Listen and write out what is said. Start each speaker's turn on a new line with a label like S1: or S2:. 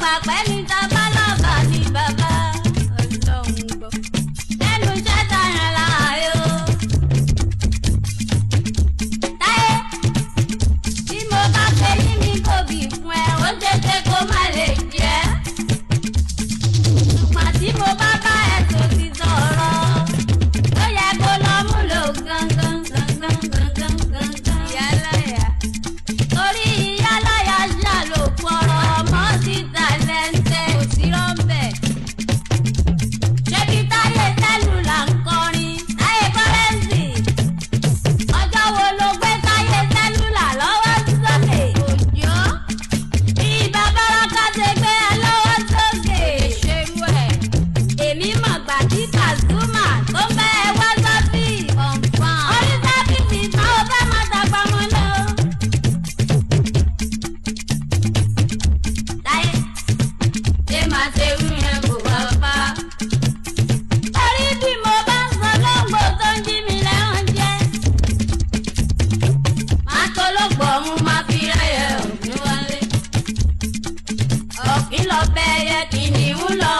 S1: gbà pẹ́ ní tabalọ́ba ní bàbá.
S2: Ọlọ́run gbọ́.
S1: Lẹ́nu iṣẹ́ tàyàn láàyò. Táyé, bí mo bá pe yín mi kòbí fún ẹ, ó ṣeéṣe kó má lè jẹ́. Ṣùgbọ́n tí mo bá bá ẹ tó ti sọ̀rọ̀, ó yẹ kó lọ múlò gangan gangan gangan gangan.
S2: Ìyáláyà.
S1: Torí ìyáláyà ṣàlòkù ọ̀rọ̀ ọmọ síta lẹ́ńtẹ́.
S2: Kò sí rọ́ńbẹ́.
S1: Ṣebí Táyé sẹ́lúlà ń kọrin, Táyé kọ́rẹ́ǹsì. Ọjọ́ wo ló gbé Táyé sẹ́lúlà lọ́wọ́ sókè?
S2: Òjò.
S1: Bí bàbá Ráká ṣe gbé ẹ lọ́wọ́ sókè.
S2: Ṣerú ẹ̀.
S1: Èmi mọ̀ gbà tí Pasuma tó ń bẹ́ ẹ wá sọ́fì.
S2: Confirm.
S1: Orí sáfìsì tán ó fẹ́ máa dàgbà mọ́ lọ. Táyé, ṣé máa ṣe wí yẹn kò wá bá? Torí bí mo bá ń sọ lóńgbò tó ń jí mi lẹ́hàn jẹ́. Máa tológbò ọ̀hún máa fi rẹ́yẹ̀ òfin wálé. Ọ̀kín lọ bẹ ẹyẹ kìnìún lọ